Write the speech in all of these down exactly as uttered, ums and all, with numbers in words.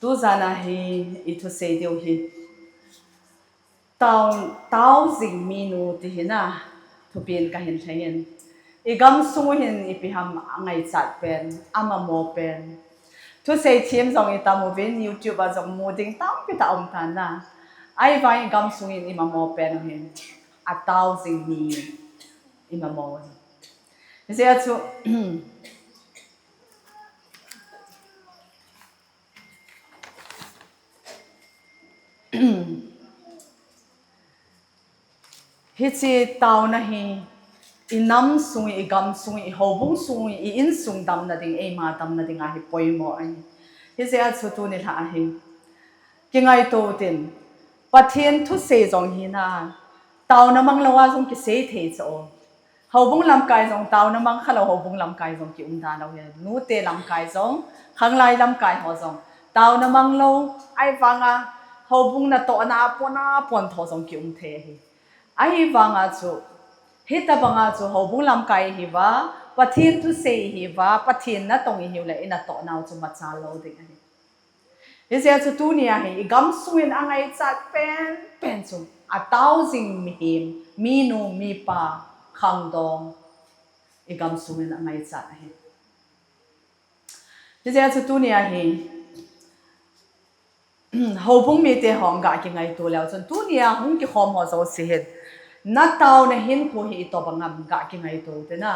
Tujana hi i thusei diu hi tao, tao jing minu ti hi na, thupi in ka hin lhai in. I gamsung u hin ipi ham a ngaichat pen, a mamo pen. Thusei thiem jong i tam uvin, YouTube a jong mu ding tampi tah um tan na. Ahivang i gamsung in i mamo pen u hin a tao jing mi i mamo u hin. Hijeh a chu, hiche taona hi i nam sung, i gam sung, i houbung sung, i insung damna ding, eima damna ding a hi poimo ahi. Hijeh a chu tuni lha ahi. Kingaito u tin, Pathen thusei jong hi na, taona mang lou a jong kisei thei chu. Houbung lamkai jong taona mang kha lou, houbung lamkai jong ki um da lou hi. Nute lamkai jong, khanglai lamkai ho jong taona mang lou, ahivanga houbung natohna a pon a pon tho jong ki um thei ahi. Ahivanga chu, hitabanga chu houbung lamkai hi uva, Pathen thusei hi uva, Pathen natong i hiu le i natohna u chu machal lou ding ahi. Hijeh a chu tuni a hi i gamsung in a ngaichat pen pen chu a tao jing mihem, minu, mipa, khangdong i gamsung in a ngaichat ahi. Hijeh a chu tuni a hi houbung mite ho ga kingaito leu chun tuni a hung kikhom ho jouse hin na taona hinkho hi itobang ham ga kingaito u te na.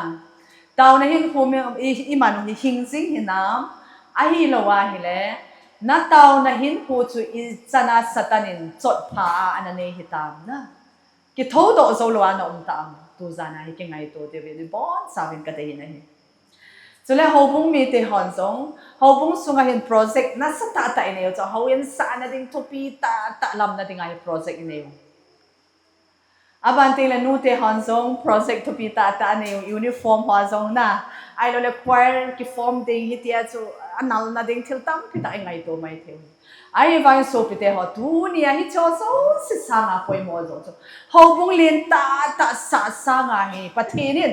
Taona hinkho mi, i, i man u hi hing jing hinam, ahilou ahile, na taona hinkho chu ichan a Satan in chotpha a ana nei hitam na. Kithoudoh jou lou a na um tam, tujana hi kingaito diu vin, ibonchauvin ka dei in ahi. Chule houbung mite hon jong, houbung sunga hin project nasatah tah inei u chu, houin sahna ding thupi tah tah lamna dinga hi project inei u. Aban tengle nute hon jong project thupi tah tah anei u, uniform ho jong na, ahiloule choir kiform ding hitia chu, analna ding thil tampi tah ingaito mai thei u. Ahivangin sopite ho, tuni a hiche jouse sanga poimo jou chu, houbung lentah tah sah sanga hi Pathen in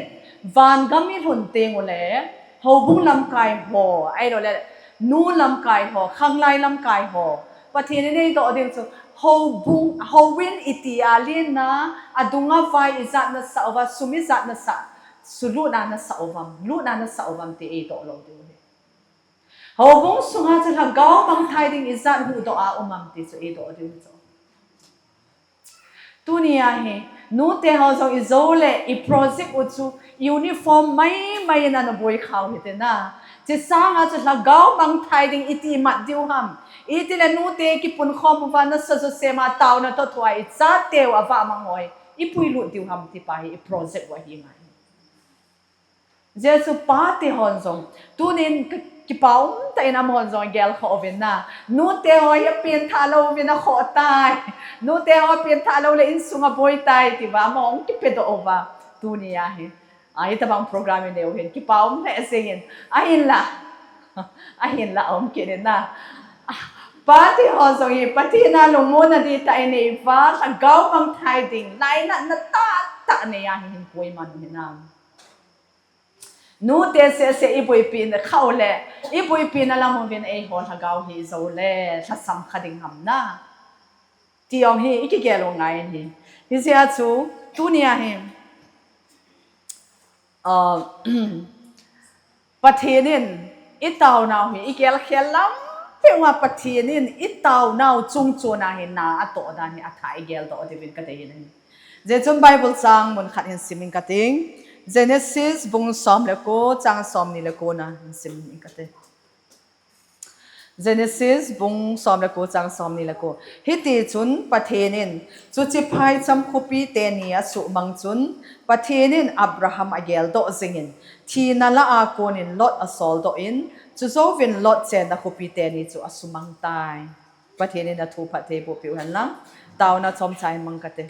vangam ilhun teng ule, houbung lamkai ho, ahiloule nu lamkai ho, khanglai lamkai ho, Pathen in eidoh diu chu, houbung, houin iti a lenna, adunga vai ijat nasah uva, sum ijat nasah, sulutna nasah uvam, lutna nasah uvam ti eidoh lou diu ahi. Houbung sunga chu lhagao mangthai ding ijat huhdoh a um am ti chu eidoh diu chu. Tuni a hi, nute ho jong ijoule, i project u chu uniform maimai in ana boi khau hite na. Hiche sanga chu lhagao mangthai ding iti mat diu ham. Itile nute kipunkhom uva nasa josema taona toh thua ichateu avah mang ho hi ipuilut diu ham ti pa hi i project u ahi ngai. Jesu pate hon jong, tunin ki, kipa umtah in amahon jong gelkhoh uvin na. Nute ho hi apenthah louvin akhoh tai. Nute ho apenthah lou le insung aboi tai, tiva amahon kipedoh uva. Tuni a hi, a, hitabang program inei u hin kipa um lheh jengin. Ahinla, ahinla aum kit in na. Pate ho jong hi Pathen a lungmonna dihtah inei uva, lhagao mangthai ding, lainatna tahtah nei a hi hin koiman u hinam. Nute sehseh iboipina khah u le, iboipina lam uvin eiho lhagao hi ijoule lhasam kha ding ham na. Ti jong hi ikigel u ngai in hi. Hijeh a chu, tuni a hi, ah, Pathen in itaonau hi igelkhel lampeh uva Pathen in itaonau chungchon a hi na atoh dan hi athah igeldoh diuvin ka dei in ahi. Hijeh chun Bible chang mun khat hin sim ing kating. Genesis bung som le ko, chang somni le ko na hin sim ing kate. Genesis bung som le ko, chang somni le ko. Hiti chun Pathen in, chuche phaicham khopi teni asuhmang chun, Pathen in Abraham ageldoh jingin, thina lah a konin Lot asoldoh in, chujouvin Lot chenna khopi teni chu asumang tai. Pathen in athu phatthei boh peh u hen lang. Taona chomcha hin mang kate.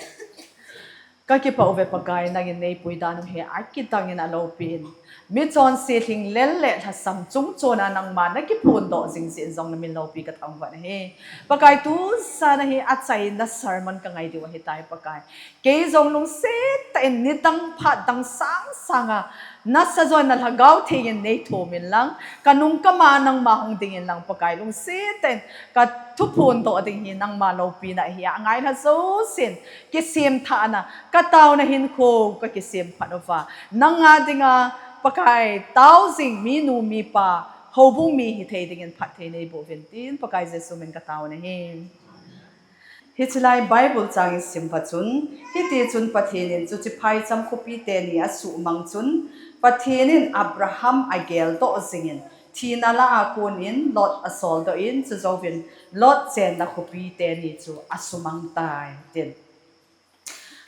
Ka kipah uve Pakai, nangin neipui dan u hi akidang in aloupi in. Michonse lhinglel le lhasam chungchon a nangma nakiphondoh jing jeh in jong namin loupi kathangvah in ahi. Pakai, tujan a hi achaina sermon kangai diu ahitai Pakai. Kei jong lungset tah in nidang phat dang sang sang a Nasa joh in na lhagao theng in nei thum in lang, ka nung ka ma nangma hung ding in lang Pakai lungset tah in ka thuphon doh ding hi nangma loupina ahi a, ngai lha jousen kisem thah na, ka taona hinkho ka kisem phat uva, nang a dinga Pakai tao jing minu mipa, houbung mi hi thei ding in phatthei nei boh uvin tin Pakai Jesu min ka taona hi. Hiche lai Bible chang i sim phat chun, hiti chun Pathen in chuche phaicham khopi teni a suhmang chun, Pathen in Abraham a geldoh jing in, thina lah a kon in Lot a soldoh in, chujouvin Lot chenna khopi teni chu a sumang tai, tin.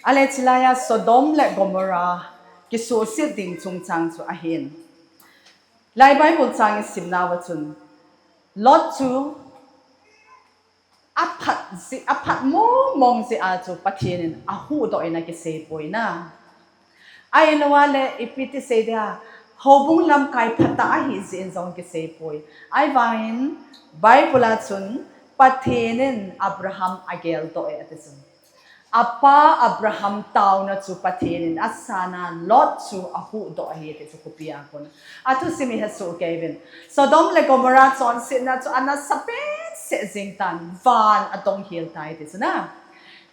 Ale hiche lai a Sodom le Gomorrah kisuhset ding chungchang chu ahin. Lai Bible chang i simna uva chun, Lot chu a phat jeh, a phat mong mong jeh a chu Pathen in a huhdoh in a kisei poi na. Ahilou a le ipi ti sei dia, houbung lamkai phatah ahi jeh in jong kisei poi. Ahivangin Bible a chun Pathen in Abraham a geldoh e ati chun, a pa Abraham taona chu Pathen in a san a, Lot chu a huhdoh ahi ti chu khopi a kon a thusim i he soh kei uvin. Sodom le Gomorrah chonsetna chu a nasa behseh jing tan, van a dong hel tai ti chu na.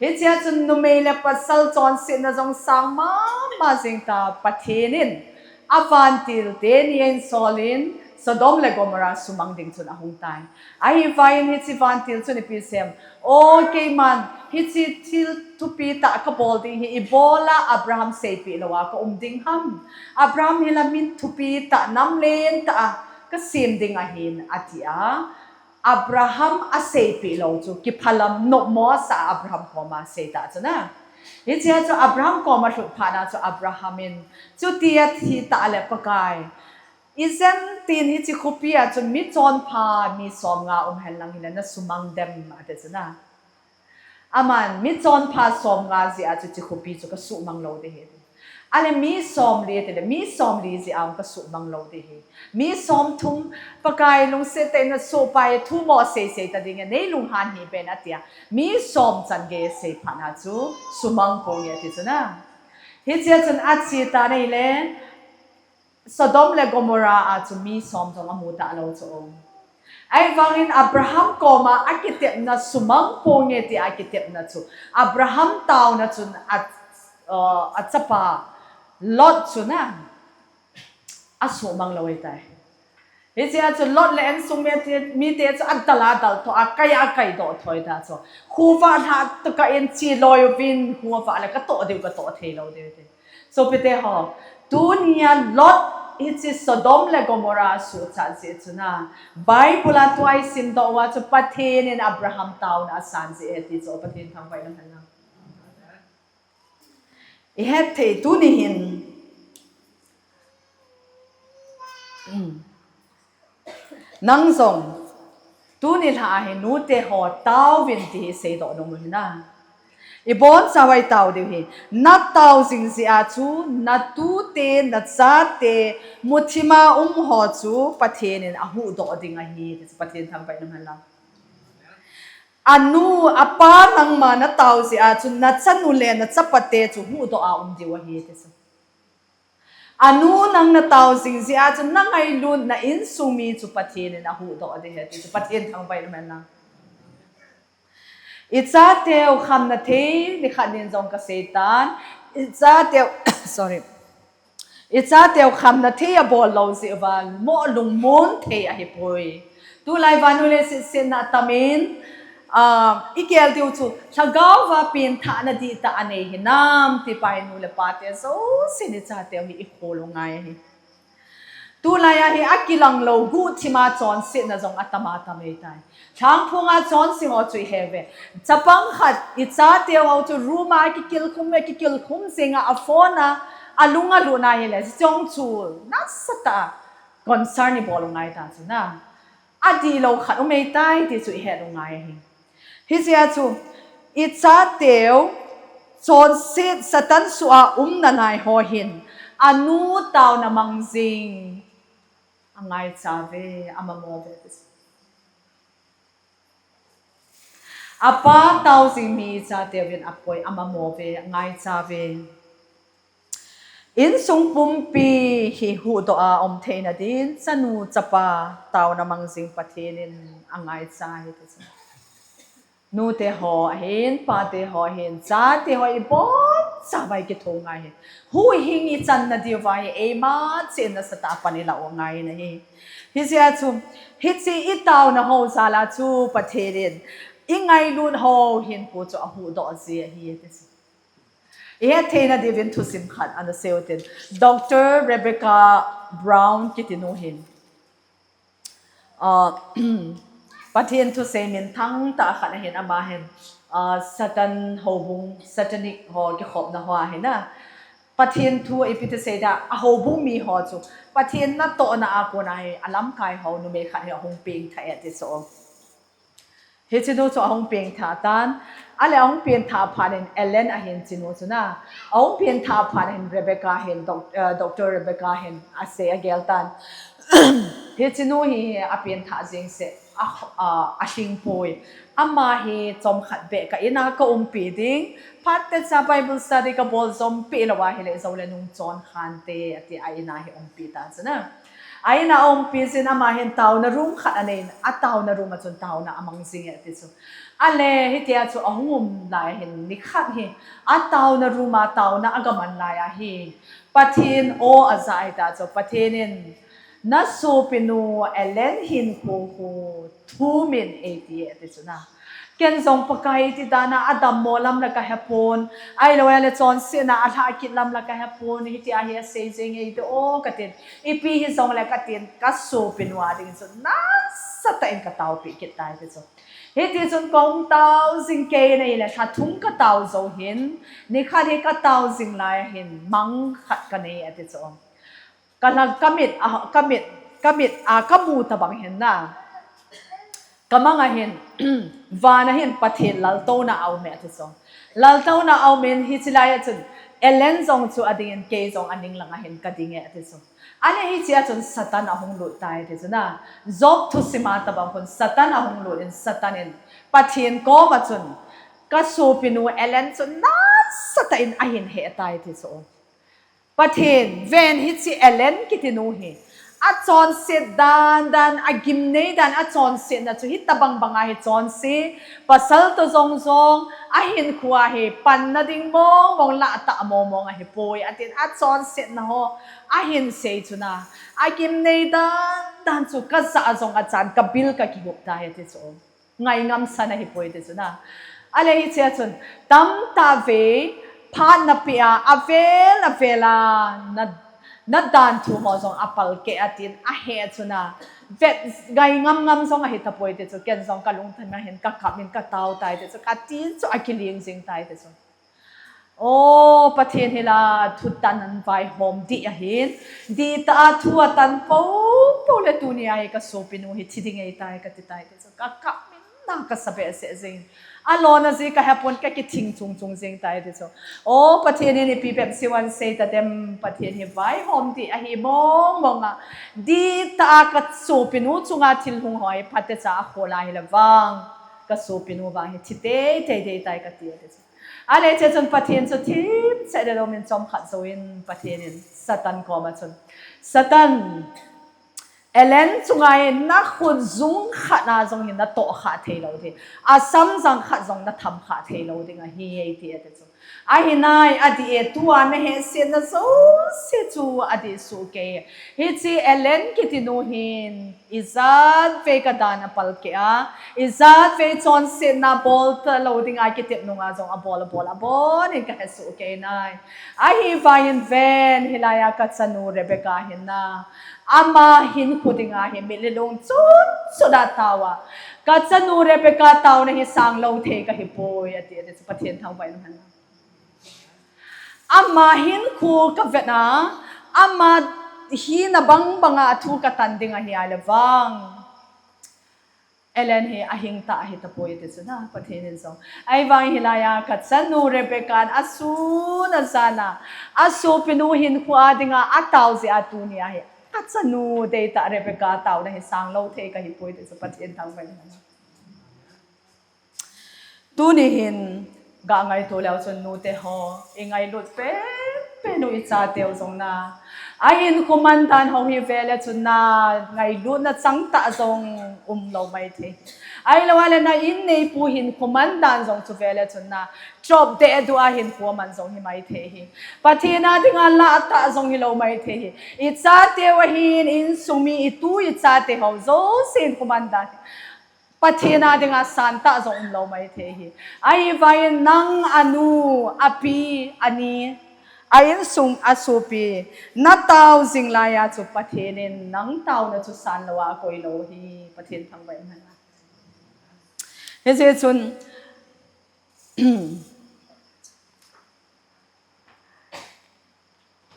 Hichea chun numei le pasal chonsetna jong sang mama jing ta, Pathen in a vantil teni a insol in Sodom le Gomorrah sumang ding chun a hung tai. Ahivangin hiche vantil chun ipi asei em? O keiman, hiche thil thupi tah ka bol ding hi, ibola Abraham seipeh lou a ka um ding ham? Abraham hi la min thupi tah, nam lentah a ka sem ding ahin, ati a. Abraham a seipeh lou chu kiphalam nopmo asa Abraham koma sei ta chu na. Hichea chu Abraham koma lhut phat na chu Abraham in, chuti ahi ta le Pakai, ijemtin hiche khopi a chun mi chonpha mi somnga um hen lang hile na sumang dem, ati chu na. Aman mi chonpha somnga jeh a chu hiche khopi chu ka suhmang lou ding ahi. Ale mi somli ti le, mi somli jeh a ka suhmang lou ding ahi. Mi somthum Pakai lungset tah in na sohpa e, thu mo sei sei ta ding e, nei lunghan hih pen, ati a. Mi som chan gei sei phat na chu sumang ponge ati chu na. Hichea chun ache tan ahile, Sodom le Gomorrah a chu mi som jong a mu talou chu. Ahivangin Abraham koma a kitepna sumang ponge ti a kitepna chu, Abraham taona chun a, uh, a chapa Lot chu na, a suhmang lou ahi tai. Hichea chu Lot le insung mite, mite chu a dal a dal tho a, kai a kai doh thoi ta chu. Khovah lhah tokah in che loi uvin, khovah le ka toh diu, ka toh thei lou diu ti. Sopite ho, tunia Lot hiche Sodom le Gomorrah suhchat jeh chu na, Bible a tua i simdoh uva chu Pathen in Abraham taona a san jeh ahi ti chu Pathen thangvah in um hen lang. I het thei tuni hin. Hmm. Nang jong, tuni lha a hi nute ho taovin ti hi seidoh nom u hi na. Ibonchauva i tao diu hi. Na tao jing jeh a chu, na tute, na chate, muthim a um ho chu Pathen in a huhdoh ding ahi, ti chu Pathen thangvah in um hen lang. Anu, apa nangma na tao jeh a chu, na chanu le na chapate chu huhdoh a um diu ahi, ti chu. Anu nang na tao jing jeh a chu na ngailutna insung mi chu Pathen in a huhdoh ding ahi ti chu Pathen thangvah in um hen lang. I chateu khamna thei, nikhat nin jong ka sei tan. I chateu, sorry. I chateu khamna thei a bol lou jeh uva, mo lungmon thei ahi poi. Tulai vannoi leiset setna atam in, ah, i gel diu chu, lhagao va pengthahna dihtah a nei hinam, ti pa hi nu le pa te jousen i chateu hi i khol u ngai ahi. Tulai a hi a kilang lou guhthim a chonsetna jong atam atam ahi tai. Lhangphong a chonse ho chu i he uve. Chapang khat i chateu ho chu room a kikilkhum, kikilkhum jing a, a phone a, a lung a lut na hile, chong chu nasatah a concern i bol u ngai ta chu na. A dihlou khat um ahi tai ti chu i het u ngai ahi. Hijeh a chu, i chateu, chonset Satan soh a um nalai ho hin, anu taona mang jing, a ngaicha uve, a mamo uve. Apa tao jing mi i chateu vin a poi, a mamo uve, a ngaicha uve. Insung pumpi hi huhdoh a um theina din, chanu chapa taona mang jing Pathen in angaicha ahi ti chu. Nute ho ahin, pate ho ahin, chate ho ibon chavai kitho ngai ahi. Huhhing ichanna diuva hi eima cheh in nasatah a pan ilah u ngai ahi. Hijeh chun, hiche itaona ho jal a chu Pathen in ingailut ho hinkho chu ahuhdoh ji ahi ti chu. Ihet theina diuvin thusim khat ana sei u tin. Doctor Rebecca Brown kiti nu hin. Ah, Pathen thusei minthang tah khat ahin, ama hin, ah, Satan houbung, satanic ho kikhopna ho ahin a. Pathen thu ipi ti sei da, a houbung mi ho chu Pathen natohna a kona hi alamkai ho numei khat hi ahung pengthah e ti chu. Hiche nu chu ahung pengthah tan. Ale ahung pengthah phat in Ellen ahin hiche nu chu na. Ahung pengthah phat in Rebecca hin, doc-, eh, Doctor Rebecca hin asei agel tan. Hiche nu hi apengthah jeng seh, a, a, ahing poi. Ama hi chomkhat beh ka in a ka umpi ding. Phat techa Bible study ka bol jom peh lou ahile jou le nung chon khante ati a in a hi umpi tan chu na. A in a umpi jin ama hin taona room khat anei in, a taona room a chun taona amang jing e ti chu. Ale, hitia chu ahung um lai hin, nikhat hi, a taona room a taona aga man lai ahi. Pathen aw aja ahi ta chu, Pathen in, na sopinu Ellen hinkho khu thum in eiti e ti chu na. Ken jong Pakai ti dan a adammo lam la ka hepon. Ahilou le chonsetna alhah kit lam la ka hepon. Hitia hi asei jeng e ti o katin. Ipi hijongle katin ka sopinu a ding chu nasatah in ka taopeh kit tai ti chu. Hiti chun kahung tao jing kei in ahile lha thum ka tao jou hin. Nikhat hi ka tao jing lai hin mang khat ka nei e ti chu. Ka lha, ka mit, a, ka mit, ka mit, a, ka mu tabang hin na. Ka mang a hin, van a hin Pathen laltouna a um e ti chu. Laltouna a um in hiche lai a chun, Ellen jong chu ading in kei jong aning lang a hin ka ding e ti chu. Ale hiche a chun Satan ahung lut tai ti chu na. Job thusim a tabang khun Satan ahung lut in Satan in Pathen kom a chun, ka sopinu Ellen chu nasatah in ahin heh tai ti chu. Pathen, ven hiche Ellen kiti nu hi. Achonset dan dan, agimnei dan, achonsetna chu hitabang bang a hi chonse. Pasal toh jong jong, ahinkho a hi panna ding mong mong lah tah mong mong ahi poi. Atin achonsetna ho, ahin sei chu na. Agimnei dan dan chu ka jah a jong achan ka bil ka kihup tai ti chu. Ngai ngamsan ahi poi ti chu na. Ale hiche a chun, tamtah vei, phat na peh a, avel avel a, na, na dan thu ho jong apalkeh atin, ahe chu na. Vet ngai ngam ngam jong ahi tapoi ti chu, ken jong ka lungthim a hin ka kap in ka tao tai ti chu, kati chu akiling jing tai ti chu. O, Pathen hi la thutan an vaihom dih ahin. Dihtah a thu atan po po le tuni a hi ka sopinu hi thi ding ahi tai kati tai ti chu. Ka kap in na ka sa behseh jing. Alona ji ka hepon ka kithing chung chung jing tai ti chu. O, Pathen in ipi bep siu an sei ta dem, Pathen hi vaihom dih ahi mong mong a. Dihtah a ka sopinu chunga thil hung hoi phatecha a khol a hi la vang. Ka sopinu vang hi thi tei tei tei tai kati ti chu. Ale hiche chun Pathen chu thipchet le lom in chomkhat jouvin Pathen in Satan kom a chun, Satan, Ellen chunga hin na khut jung khat na jong hin na toh kha thei lou ding. Asam jang khat jong na tham kha thei lou ding ahi e ti e ti chu. Ahi nai, adih e, tua na hehsetna jouse chu adih suh kei. Hiche Ellen kiti nu hin, Ijat vei ka dan apalkeh a, ijat vei chonsetna bol talou dinga kitep nunga jong abol, abol, abol in ka hesoh kei nai. Ahivangin ven hilai a ka chanu Rebecca hin na. Ama hinkho dinga hi mit le lung chut chut a tao a. Ka chanu Rebecca taona hi sang lou thei ka hi poi ati, ati chu Pathen thangvah in hen. Ama hinkho ka vet a, ama hina bang banga thu ka tan ding ahi a le vang. Ellen hi ahing ta ahi tapoi ti chu na, Pathen in jong. Ahivang hilai a ka chanu Rebecca in asun ajan a, asopinu hinkho a dinga atao jeh a tuni a hi ka chanu deitah Rebecca taona hi sang lou thei ka hi poi ti chu Pathen thangvah in hen. Tuni hin, ga ngaito leu chun nute ho, i ngailut pen Pen u i chateu jong na, a hinkho man dan ho hi vele chun na, ngailutna chang tah jong um lou maithei. Ahilou le na in neipu hinkho man dan jong chu vele chun na, chop deh duh a hinkho man jong hi maithei hi. Pathen a dinga lah tah jong hi lou maithei hi. I chateu ahin, insung mi, i tu i chate ho jouse hinkho man dan hi Pathen a dinga san tah jong um lou maithei hi. Ahivangin nang, a nu, a pi, a ni, a insung, a sopi, na tao jing lai a chu Pathen in nang taona chu san lou a koi lou hi. Pathen thangvah in hen. Hijeh chun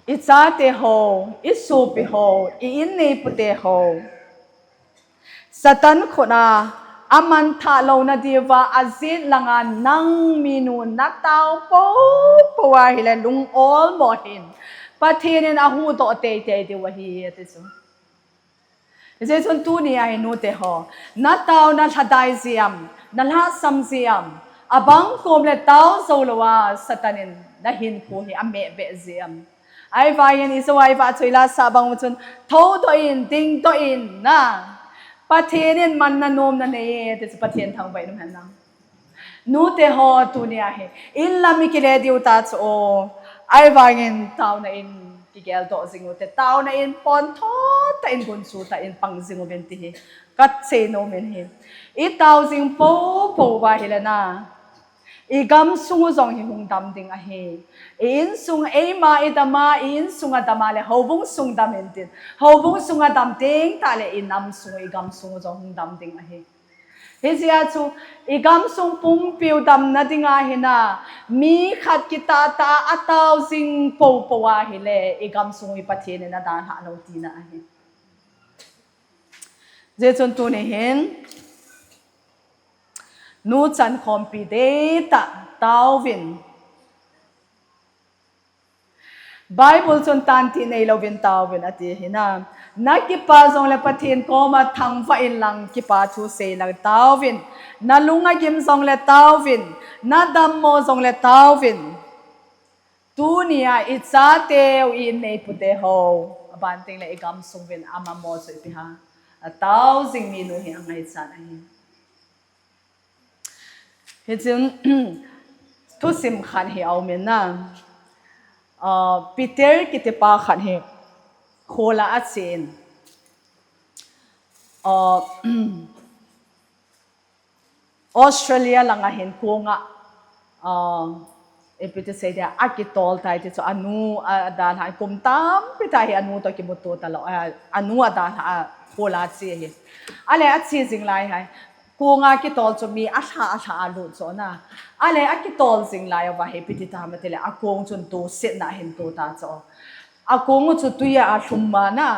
I chate ho, i sopi ho, i in neipute ho, Satan khut a, a man thah louna diuva, a jet langa nang minu na tao poupou ahile lung olmo hin Pathen in a huhdoh teitei diu ahi, ati chu. Hijeh chun tuni a hi nute ho, na taona lhadai jeh ham, na lhahsam jeh ham, abang kom le tao jou lou a Satan in na hinkho hi a meh beh jeh ham. Ahivangin i jou a i vahchoi la sah bang u chun, thoudoh in, dingdoh in na. Pathen in man na nom na nei e, ti chu Pathen thangvah in um hen lang. Nute ho tuni a hi, in lam i kile diu ta chu o. Ahivangin taona in kigeldoh jing u te, taona in pontho tah in gunchu tah in pang jing uvin ti hi ka seinom in hi. I tao jing poupou uva ahile na, i gamsung u jong hi hung dam ding ahi. I insung eima i dam a, i insung a dam a le houbung sung dam in tin. Houbung sung a dam teng tah le i nam sung u, i gamsung u jong hung dam ding ahi. Hijeh a chu, i gamsung pumpiu damna dinga hi na, mi khat kitah tah a a tao jing poupou ahile, i gamsung u hi Pathen in a dalhah lou tina ahi. Hijeh chun tuni hin, nu chankhompi deitah taovin. Bible chun tantih neilouvin taovin ati hi na. Na kipa jongle Pathen koma thangvah in lang kipa thu sei lang taovin. Na lung agim jongle taovin. Na dammo jongle taovin. Tuni a i chateu, i in neipute ho, aban tengle i gamsung uvin amamo chu ipi ham. A tao jing minu hi angaichat ahi. Hichun, thusim khat hi aum in na. Ah, Peter kitipa khat hi khol a achen. Ah, Australia langa hin kong a, ah, ipi ti sei dia, akitol tai ti chu, anu a, adalha, kum tampi tah hi anu toh kimuto talou, ah, anu adalha a khol a che hi. Ale ache jing lai hi. Kong a kitol chu mi alha alha a lut chu na. Ale akitol jing lai uva hi ipi ti tam ati le, akong chun tosetna ahin to ta chu. Akong u chu tui a alhum ma na.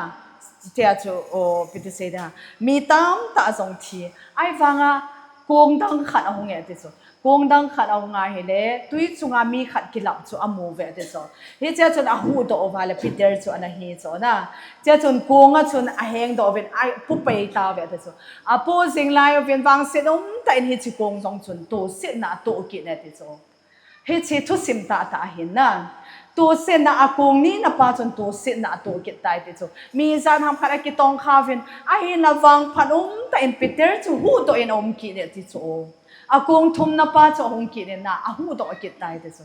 Tia chu, o, ipi ti sei dia, mi tamtah jong thi. Ahivanga kong dang khat ahung e ti chu. Kong dang khat ahung ahile, tui chunga mi khat kilap chu amu uve ti chu. Hichea chun ahuhdoh uva le Peter chu ana hi chu na. Chea chun kong a chun ahengdoh uvin apu pei tauve ti chu. Apu jing lai uvin vangset umtah in hiche kong jong chun tosetna atoh kit e ti chu. Hiche thusim tahtah ahin na. Tosetna, akong nina pa chun tosetna atoh kit tai ti chu. Mi ijat ham khat akitong kha uvin, ahinla vangphat umtah in Peter chu huhdoh in aum kit e ti chu. Akong thumna pa chu ahung kit in na, ahuhdoh kit tai ti chu.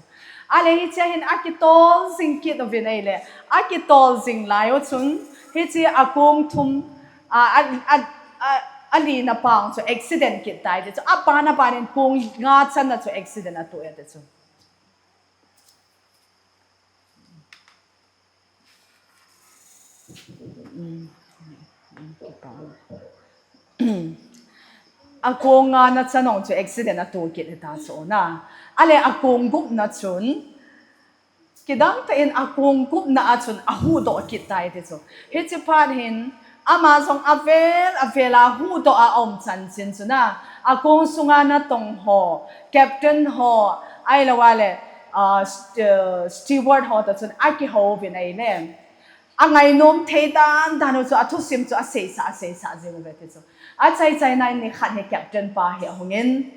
Ale hichea hin akitol jing kit uvin ahile, akitol jing lai u chun, hiche akong thum, a, a, a, a, alina pa chu accident kit tai ti chu. Aban aban in kong nga channa chu accident atoh e ti chu. Akong ngana chan jong chu accident atoh kit e ta chu na. Ale akong gupna chun, kidang tah in akong gupna a chun ahuhdoh kit tai ti chu. Hiche phat hin, ama jong avel avel a huhdoh a aum chanchin chu na. Akong sunga natong ho, captain ho, ahilou le, ah, st-, ah, steward ho toh chun akihou uvin ahile. Angainom thei dan dan u chu athusim chu aseisah, aseisah jing uve ti chu. Achai chaina in nikhat hi captain pa hi ahung in,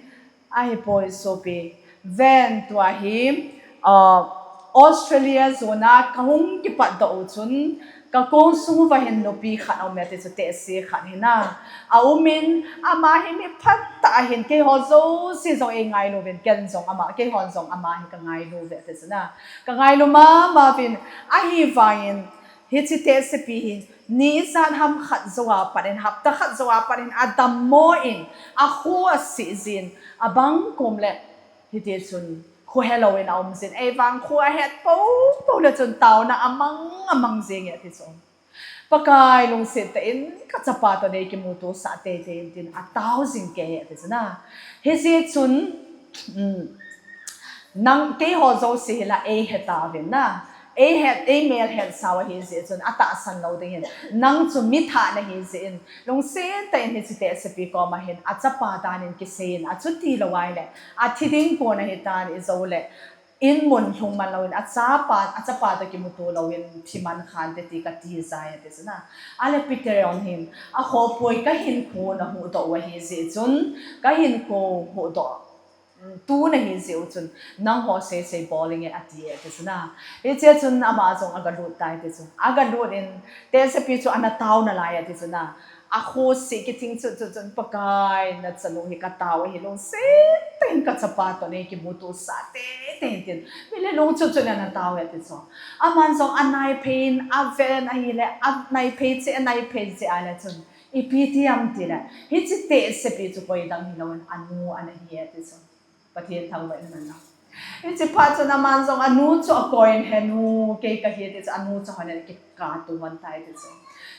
ahipoi sopi. Ven tua hi, ah, Australia zona kahung kipatdoh u chun, kakong sung uva hin nupi khat aume ti chu, tehse khat hina. Aumin, ama hi mi phatah ahin, keiho jouse jong eingailu uvin, ken jong ama, keihon jong ama hi kangailu uve ti chu na. Kangailu mama uvin, ahivangin, hiche tehsepi hi, ni ijat ham khat jou a pat in, hapta khat jou a pat in, adammo in, akhu asih jin, abang kom le, hiti chun, kho helou in aum jin, eivang kho ahet poupou le chun taona amang amang jing e ti chu. Pakai lungset tah in kachapa toh nei kimuto sah teitei in tin atao jing kei e ti chu na. Hijeh chun, um, nang keiho jouse hi la eihe tauvin na. Eihet, eimel hetsau ahi jeh chun atahsan lou ding hin. Nang chu mi thah nahi jeh in. Lungset tah in hiche tehsepi koma hin achapa dan in kisei in achuti lou ahile. Athi ding kon ahitan ijou le. In mun lhung man lou in achapa, achapa toh kimuto lou in thi man khante ti kati jai ati chu na. Ale Peter jong hin, akhopoi kahinkho nahuhdoh u ahi jeh chun, kahinkho huhdoh tu nahi jeh u chun, nangho seisei bol inge ati e ti chu na. Hiche chun ama jong agalut tai ti chu. Agalut in, tehsepi chu ana tao nalai ati chu na. Akhu sih kithing chut chut chun, Pakai, nachanu hi katao ahi, lungset tah in kachapa toh nei kimuto sah teitei in tin. Mi le lungchut chut in ana tao e ti chu. Aman jong anaiphei in, aven ahile, anaiphei cheh, anaiphei cheh ahile chun. Ipi ti ham tile, hiche tehsepi chu koidang hilou in anu ana hi e ti chu. Pathen thangvah in aman a. Hiche phat chun aman jong anu chu akoi in, he nu, kei kahi ti chu anu chu hon in kikah to hon tai ti chu.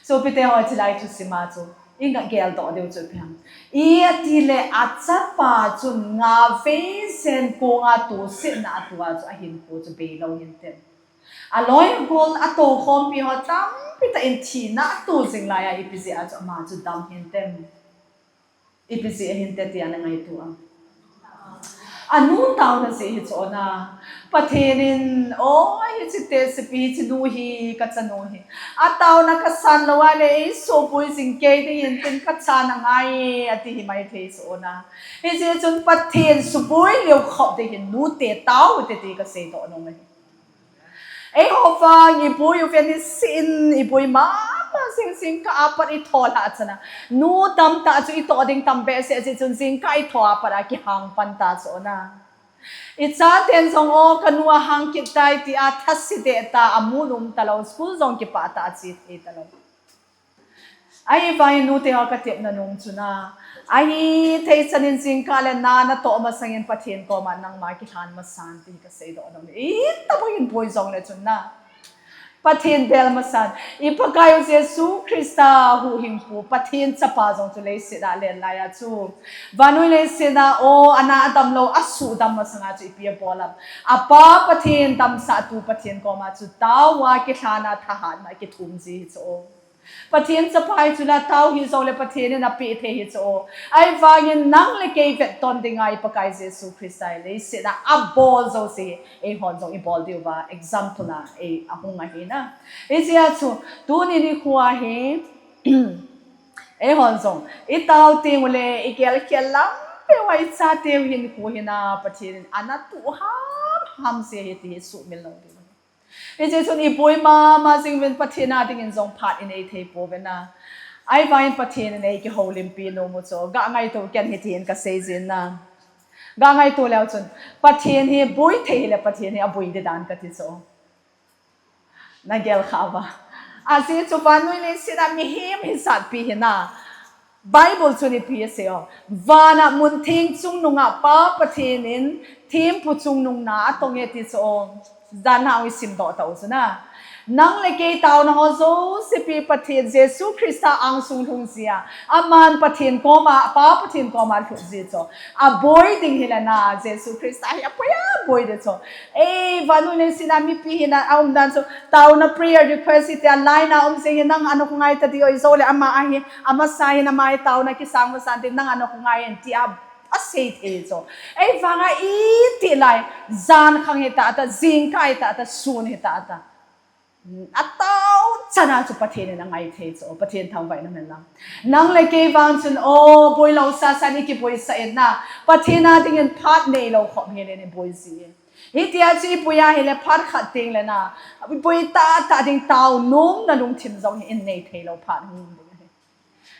Sopite ho, chulai thusim a chu, i geldoh diu chu ipi ham. Iti le achapa chun nga vei jen kong a tosetna a tua chu ahinkho chu beilou hinte. Aloi agol atoukhompi ho tampi tah in thina ato jing lai a ipi jeh a chu ama chu dam hinte. Ipi jeh a hinte tia nangaito am? Anu taona jeh hi chu na. Pathen in, o, hiche tehsepi hiche nu hi, kachanu hi. Ataona kasan lou ahile, eisuboi jing kei ding hin tin kachan angai e, ati hi maithei chu na. Hijeh chun Pathen suboi leu khop ding hin nute tao ute ti kaseidoh nom ahi. Eiho vang iboi uve, niseh in iboi mama jing, jingkah a pat ithoh lhah chan a. Nu tamtah chu itoh ding tam behseh jeh chun jingkah ithoh a pat a kihang pan ta chu na. Ichaten jong o kanu ahang kit tai tia thase deh ta, amun um talou, school jong kipah tah a che thei talou. Ahivangin nute ho katepna nom chu na. Ahithei chan in jingkah le na natoh masang in Pathen koma nangma kilhan masan ti kaseidoh nom e. Itabang in boi jongle chun na. Pathen bel masan. I Pakaiyu Jesu Christa huhhingpu Pathen chapa jong chu leiset a alen lai a chu. Vannoi leiset a o ana adamlou asuhdam masang a chu ipi abol am? Apa Pathen damsah tu Pathen koma chu tao a kilhan a thahatna kithum ji hi chu o. Pathen chapa hi chu la tao hijongle Pathen in apeh thei hi chu o. Ahivangin nang le kei vetton dinga i Pakai Jesu Christa hi leiset a abol jouse hi eihon jong ibol diuva example a ei ahung ahi na. Hijeh a chu tuni nikho a hi eihon jong itao tengule igelkhel lampeu a ichateu hinkho hi na Pathen in ana toh hamham ji ahi ti hi suhmil lou ding. Hijeh chun iboi mama jing uvin Pathen a dingin jong phat inei thei pouve na. Ahivangin Pathen in eikihoulimpi nom u chu. Ga ngaito, ken hitin kasei jin na. Ga ngaito leu chun, Pathen hi boi thei hile Pathen hi aboi ding dan kati chu. Nagel kha uva. Ajeh chu vannoi leiset a mihem hijatpi hi na. Bible chun ipi asei o. Vana mun theng chungnunga Pa Pathen in thempu chungnung na atong e ti chu o. Jan hung isimdoh tau chu na. Nang le kei taona ho jouse pi Pathen Jesu Christa angsung lhung jia. Aman Pathen koma, Pa Pathen koma lhut ji chu. Aboi ding hile na Jesu Christa hi apoi aboi ding chu. Ei, vannoi leiset a mipi hina aumdan chu. Taona prayer request hi tia line a um jing hi nang ana khongai ta diu ijole ama ahi, amasa hin ama hi taona kisang masan tin nang ana khongai in tia asei thei chu. Eivanga iti lai, jan khang hi tata, jingkah hi tata, sun hi tata. Atao chan a chu Pathen in angai thei chu, Pathen thangvah in aman lang. Nang le kei vang chun, o, boi lou sasa in ikiboi sah in na, Pathen a dingin phat neilou khop hile iboi ji. Hitia chu ipui ahile phat khat tengle na, ipui tahtah ding tao nomna lungthim jong hi inei theilou phat hung um ding ahi.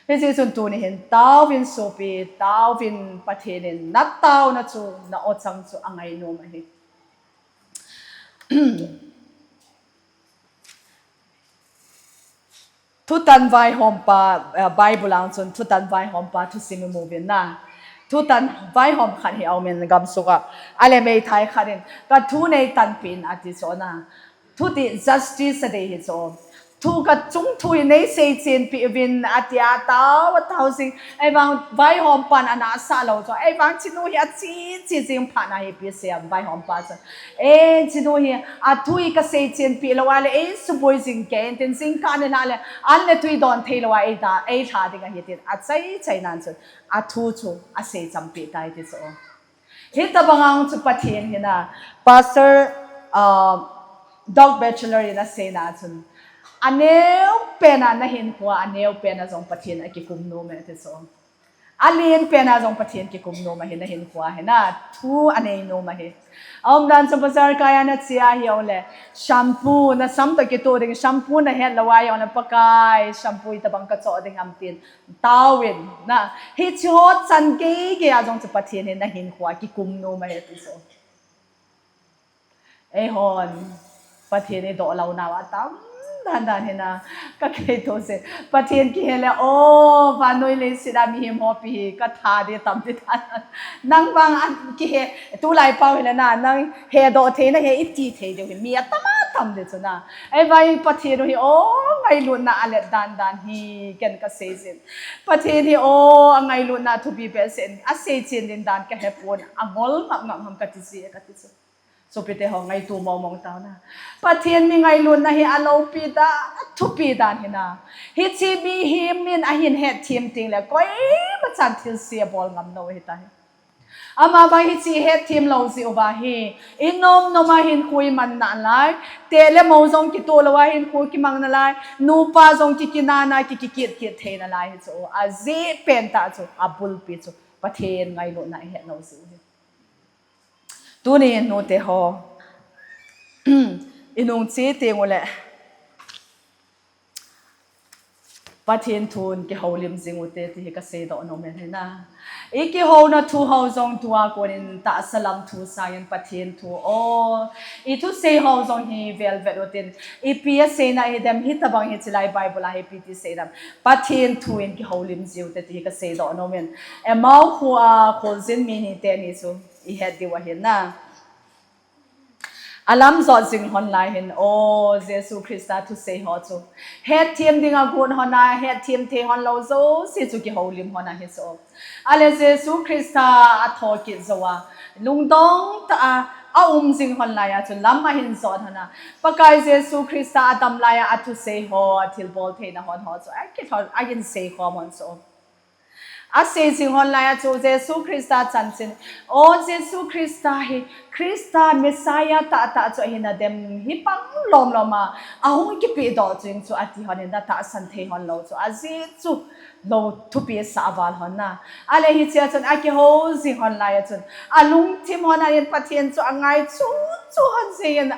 Hijeh chun tuni hin taovin sopi, taovin Pathen in nataona chu na-o chang chu angainom ahi. Thutan vaihompa, eh, Bible a chun thutan vaihompa thusim imuvin na. Thutan vaihom khat hi aumin gamsung a. Ale meithai khat in, "Kathu neitanpeh in," ati chu na. Thudih justice adei hi chu. "Thu kachung thu hi neisei chenpeh uvin," atia tao, atao jing. Ahivang vaihompan anahsah lou chu. Ahivang chinu hi ache che jing phat na hi ipi asei em vaihompa chun. "Eh, chinu hi, athu hi kasei chenpeh lou ale, eisuboi jing kei in tin jingkah nilhah le, an le tui don theilou a eida, eilha ding ahi," tin achaichai nan chun, athu chu asei champeh tai ti chu. Hitabang a chu Pathen hi na, Pastor, uh, Doc Batchelor in aseina chun, aneo pen a nahinkhoa, aneo pen a jong Pathen akikum nom e ti chu. Alen pen a jong Pathen kikum nom ahi, nahinkhoa hi na thu anei nom ahi. Aumdan chu bazar kai a nache ahi jongle, shampoo, nasam toh kitoh ding shampoo nahet lou ahi jongle, Pakai, shampoo itabang kachoh ding ham tin taovin na. Hiche ho chan geigei a jong chu Pathen hi nahinkhoa kikum nom ahi ti chu. Eihon Pathen idoh lou nau atam dandan hi na, ka kei to se. Pathen kihe le, o, vannoi leiset a mihem ho pi hi katha ding tam ti dan. Nang vang a kihe, tulai pau hile na, nang hedoh thei nahe iti thei diu hi mi atam atam ding chu na. Ahivang Pathen u hi, o, ngailutna alet dandan hi ken kasei jin. Pathen hi, o, angailutna thupi behseh in asei chen ding dan kahepon, angol ngap ngap ham kati ji, kati chu. Sopite ho, ngaito mong mong tao na. Pathen mi ngailutna hi aloupi dan, athupi dan hi na. Hiche mihem in ahin hetthem tengle koima chan thilse abol ngam lou ahi tai. Amavang hiche hetthem lou jeh uva hi, inom nom a hinkho iman nalai, teh le mo jong kitoh lou a hinkho kimang nalai, nupa jong kikinana, ki, kikit kit thei nalai hi chu. Ajeh pen tah chu, abulpi chu Pathen ngailutna ihet lou jeh u hi. Tuni nute ho, inung che teng ule, Pathen thun kihoulim jing ute ti hi kasei doh nom e na. Ikihouna thu ho jong tua konin tahsa lam thu sangin Pathen thu, o, ithusei ho jong hi velvet utin, ipi aseina hidem, hitabang hiche lai Bible a hi ipi ti seidem. Pathen thu in kihoulim jing ute ti hi kasei doh nom in. Emau khoa kholjin mi ni teni chu ihet diu ahi na. Alam jot jing lhon lai hin, o, Jesu Christa thusei ho chu hetthem ding agot lhon a, hetthem thei lhon lou jouse chu kihoulim lhon ahi chu. Ale Jesu Christa atho kit jou a, lungdong tah a aum jing lhon lai a chu lam ahin jot lhon a, Pakai Jesu Christa adam lai a athusei ho, athilbol theina lhon ho chu akilhon, ahin seikhom lhon chu. Asei jing lhon lai a chu Jesu Christa chanchin, o, Jesu Christa hi, Christa Messiah tahtah chu ahi nadem, hibang lom lom a ahung kipehdoh chu in chu ati lhon in, natahsan thei lhon lou chu ajeh chu lou thupi asah val lhon na. Ale hichea chun akihou jing lhon lai a chun alungthim lhon a in Pathen chu angai chu chu lhon jeng in,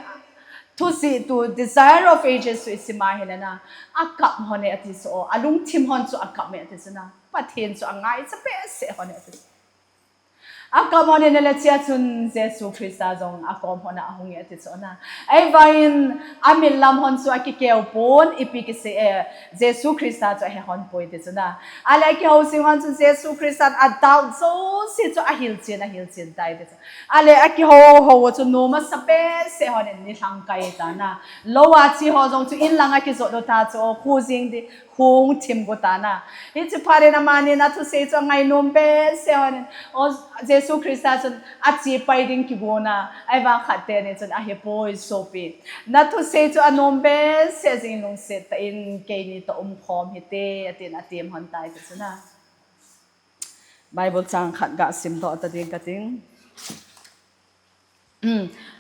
thusei tu Desire of Ages chu isim a hile na, akap lhon e ati chu, o, alungthim lhon chu akap e ati chu na. Pathen chu angaicha behseh lhon e ati chu. Akap lhon in ale chea chun Jesu Christa jong akom lhon a ahung e ati chu na. Ahivangin amit lam lhon chu akikeu pon, ipi kisei e, Jesu Christa chu ahe lhon poi ti chu na. Ale akihou jing lhon chun Jesu Christan adoubt jouse chu ahilchen, ahilchen tai ti chu. Ale akihou hou chu nom asa behseh lhon in nilhang kai ta na. Lou a che ho jong chu inlang akijot u ta chu, o, khu jing di, khu hung thim gu ta na. Hiche phat in amanin athusei chu angainom behseh lhon in, o, Jesu Christa chun ache pai ding kigon a, ahivang khat teni chun ahipoi sopi. Nathusei chu anom behseh jing, lungset tah in keini toh umkhom hite, atin atem lhon tai ti chu na. Bible chang khat ga simdoh ta ding kating.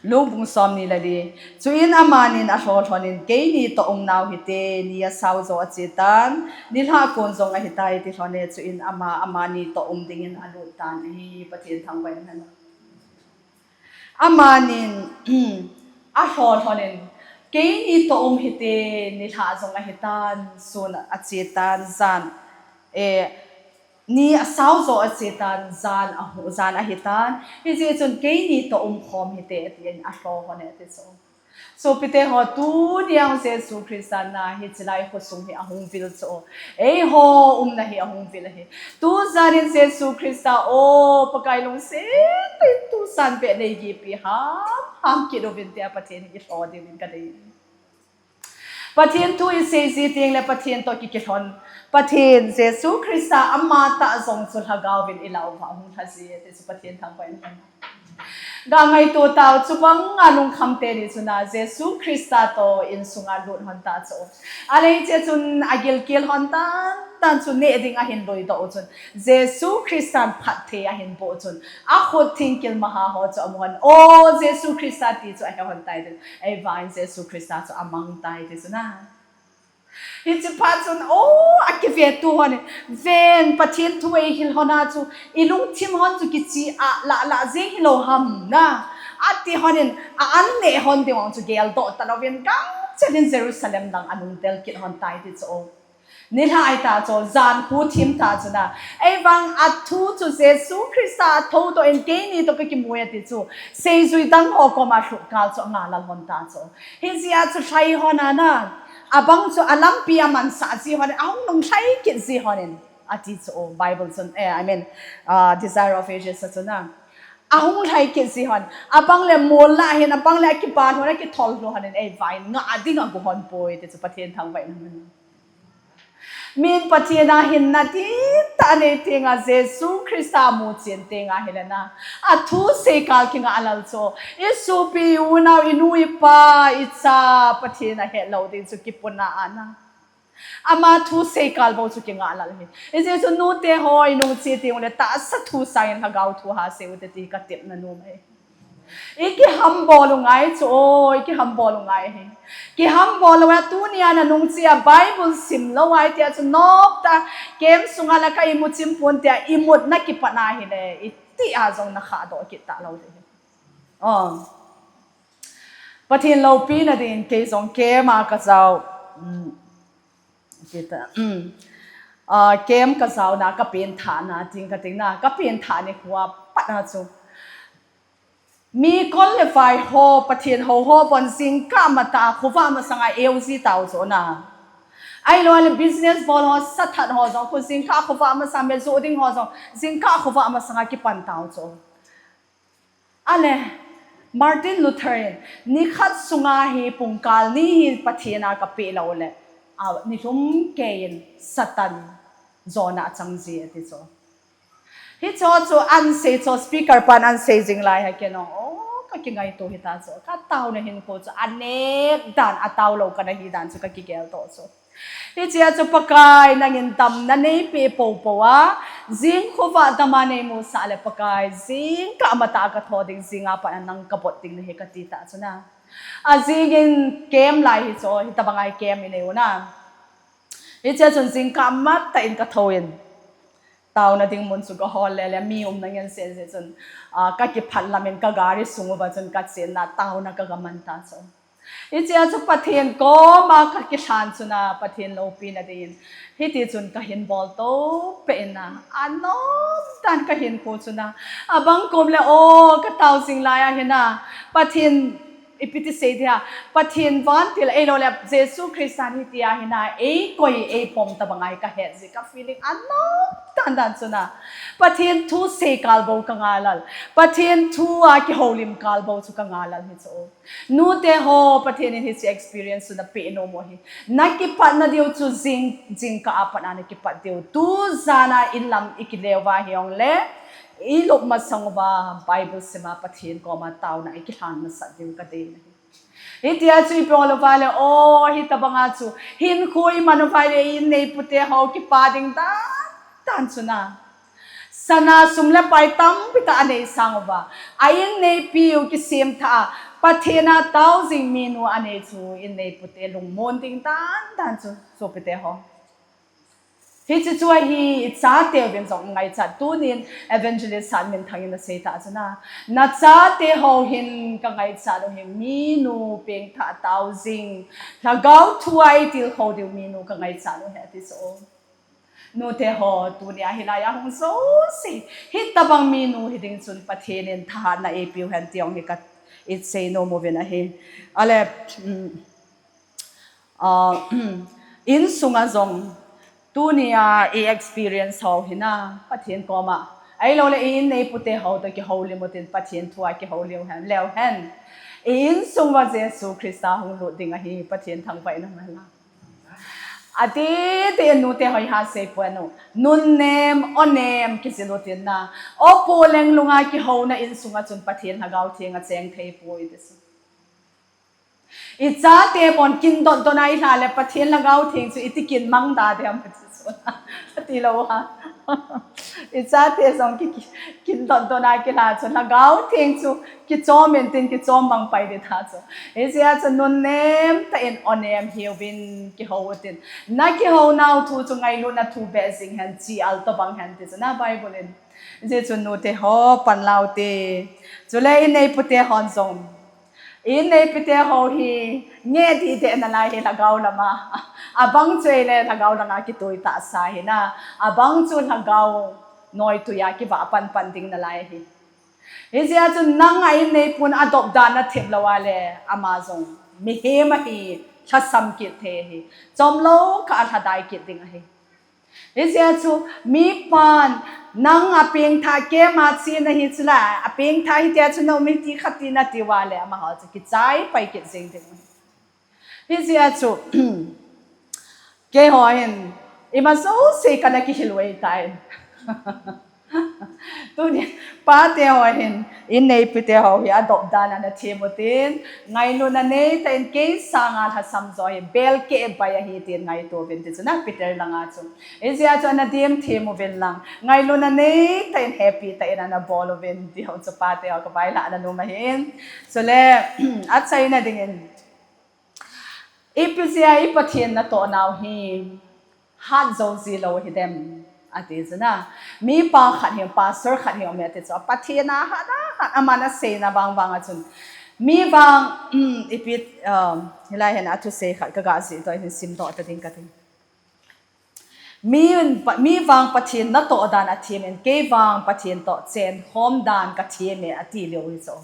Luke bung somni le li. Chuin amanin alho lhon in, keini toh umnau hite, ni asao jo ache tan, nilhah kon jong ahitai ti lhon e, chuin ama, amani toh um dingin alut tan ahi. Pathen thangvah in hen. Amanin alhon lhonin, keini toh um hite, nilhah jong ahitan, sun achetan, jan, eh, ni asao jo achetan, jan ahu, jan ahitan. Hijeh chun keini toh umkhom hite, atin alho lhon e, ati chu. Sopite ho, tuni a Jesu Christa na hiche lai khosung hi ahung vil chu. Eiho umna hi ahung vil ahi. Tujan in Jesu Christa, o Pakai lungset in tusan beh nei gihpi ham ham kit uvin tia Pathen hi ilho diuvin kadei. Pathen thu isei ji teng le Pathen toh ki kilhon. Pathen Jesu Christa ama tah jong chu lhagao vin ilah uva ahung lha ji, ati chu Pathen thangvah in. Ga ngaito tau, chubang a lungkham teni chun a Jesu Christa toh insunga lut lhon ta chu. Ahile hiche chun agilkel lhon tan tan chu neh ding ahin loidoh u chun, Jesu Christan phatthei ahin boh u chun, akhut thingkil maha ho chu amu lhon, o Jesu Christa ti chu ahe lhon tai tin, ahivangin Jesu Christa chu amang tai ti chun a. Hiche phat chun, o, akivetu hon in, ven, Pathen thu eihil lhon a chu, ilungthim hon chu kichi a lah lah jeng hilou ham na, ati lhon in, a an neh lhon ding hon chu geldoh talouvin, gangchel in Jerusalem lang anung del kit lhon tai ti chu. Nilhah ta chu, jan khu thim ta chu na. Ahivang athu chu Jesu Christa athoudoh in keini toh kakimu e ati chu, seijui dang ho koma lhut kal chu angahlel lhon ta chu. Hijeh a chu lhai lhon a na, abang chu alampi amansah ji lhon in, ahung nung lhai kit ji lhon in, ati chu, o, Bible chun, eh, I mean, ah, Desire of Ages a chu na. Ahung lhai kit ji lhon, abang le mol lah hin, abang le akibal lhon, akithol lhon in, ahivangin ngah ding agu lhon poi, ti chu Pathen thangvah in. Min Pathen a hinna dihtah anei teng a Jesu Christa amu chen teng ahile na, athu seikal kingah lal chu, isopi, iunao, inu, ipa, icha, Pathen ahet lou ding chu kipuna a na. Ama thu seikal bou chu kingah lal hi. Hijeh chun nute ho, inung che teng ule tahsa thu sangin lhagao thu ha sei ute ti katepna nom ahi. Ikihambol u ngai chu, o, ikihambol u ngai ahi. Kihambol lou a tunia nanung che a Bible sim lou a itia chu noptah a camp sunga la ka imu chim pon tia imutna kipat na hile, itih a jong nakhahdoh kit talou ding ahi. O. Pathen loupina dingin kei jong camp a kajao. Um, Kita, um, ah, camp kajaona kapenthahna, ting kating na, kapenthah nikho a pat a chu. Mi kol le vai ho, Pathen hou ho bon jingkah matah a khovah masanga eu ji tau chu na. Ahilou le business bol ho, sathat ho jong khu jingkah khovah masanga, me joh ding ho jong jingkah khovah masanga kipan tau chu. Ahile, Martin Luther in, nikhat sunga hi pungkal ni hi Pathen a kapeh lou le, a, nilhum keiyin Satan jona achang ji ati chu. Hicho chu ansei chu speaker pan ansei jing lai ha kei nong, o, kakingaito hita chu. Kataona hinkho chu aneh dan, atao lou kana hi dan chu kakigeldoh chu. Hichea chu Pakai nangin damna neipeh poupou a, jing khovah dama neimusah le Pakai, jingkah matah a katho ding, jing a pat a nang kabot ding nahi kati ta chu na. Ajingin camp lai hi chu, hitabang a hi camp inei u na. Hichea chun jingkah matah in kathou in. Taona ding mun chu kahol le le, mi umna ngen seh jeh chun, ah, kakiphat lam in kagari sung uva chun kachen na, taona kagaman ta chu. Hichea chu Pathen koma kakilhan chu na, Pathen loupina dingin. Hiti chun kahin bol to peh in na, anom dan kahinkho chu na. Abang kom le o, katao jing lai a hi na, Pathen ipi ti sei dia, Pathen vantil ahilou le Jesu Christan hitia hi na, eikoi eipom tabang a hi kahet ji, ka feeling anom dan dan chu na. Pathen thu seikal bou kangahlel. Pathen thu a kihoulim kal bou chu kangahlel hi chu. Nute ho, Pathen in hiche experience chu napeh nom u ahi. Nakipatna diu chu jing, jingkah a pat a nakipat diu. Tujan a inlam ikile uva hijongle, ilop masang uva Bible sim a Pathen koma taona ikilhan masat diu kadei ahi. Hitia chu ibol uva le, o, hitabang a chu hinkho iman uva le, inneipu te ho kipa ding dan dan chu na. Sana sum le pai tampi tah anei sang uva, a inneipiu kisemthah a, Pathen a tao jing minu anei chu inneipu te lungmon ding dan dan chu, sopite ho. Hiche chu ahi, i chate uvin jong ngaichat. Tunin Evangelist Satminthang in asei tah chu na, na chate ho hin ka ngaichat u hi, minu pengthah tao jing, lhagao thu a i tilkhou diu minu ka ngaichat u hi, ati chu. Nute ho, tunia hilai a hung jouse, hitabang minu hiding chun Pathen in thahatna eipiu hen ti jong hi ka, i seinom uvin ahi. Ale, um, Ah, insunga jong, tunia i experience ho hina, Pathen koma. Ahilouleh i inneipu te ho toh kihoulim utin, Pathen thua kihoulim hen, leu hen. I insung uva Jesu Christa hung lut ding ahi, Pathen thangvahna mala. Ati, ti nute ho iha sei poi nu. Nunnem, onem, kijil utin na. Opu lenglunga kihouna insunga chun Pathen Lhagao Theng acheng thei poi ti chu. I chate bon kin dot dot a i lha le Pathen Lhagao Theng chu iti kin mang ta ding ham ti chu. Ati lou ha. I chate jong ki, ki, kin dot dot a kilha chu Lhagao Theng chu kichom intin kichom mang pai ding tah chu. Hijeh a chu nunnem tah in onem hiuvin kihou utin. Na kihou nau thu chu ngailutna thu beh jing hen, chi al tobang hen ti chu na Bible in. Hijeh chun nute ho pan lau te. Chule inneipu te hon jong. Inneipi te ho hi, nge ti te nalai hi lhagao lama. Abang chu ahile lhagao langa kitui tahsa hi na. Abang chu lhagao noitui a kivah pan pan ding nalai hi. Hijeh a chu nang a inneipun adop dan nathem lou a le, ama jong mihem ahi, lhasam kit thei ahi. Chomlou kah a lhadai kit ding ahi. Hijeh a chu, mipan, nang apengthah kema chena hi chula, apengthah hitia chu na um hi ti khat ti nati uva le, amaho chu kichai pai kit jeng ding. Hijeh a chu, keiho hin, ima jouse kana kihil u ahitai. Tuni, pate ho hin, inneipi te ho hi adop dan a nathem utin, ngailutna neitah in kei sanga lhasam jo hi, bel keh bai ahi tin ngaito uvin ti chu na Peter langa chu. Hijeh a chu ana dem them uvin lang, ngailutna neitah in happy tah in ana bol uvin ti ho chu pate ho kavailhahna nom ahin. Chule, achaina dingin, ipi jeh a i Pathen natoh nau hi, hat jou ji lou hidem, ati chu na. Mipa khat hi, pastor khat hi um e ati chu. Pathen a hat a hat, aman aseina vang vang a chun. Mi vang, um, ipi, um, hilai hin athusei khat kaga jih toh hin simdoh ta ding kati. Mi, mi vang Pathen natoh dan athem in, kei vang Pathen toh chenkhom dan kathem e ati leu hi chu.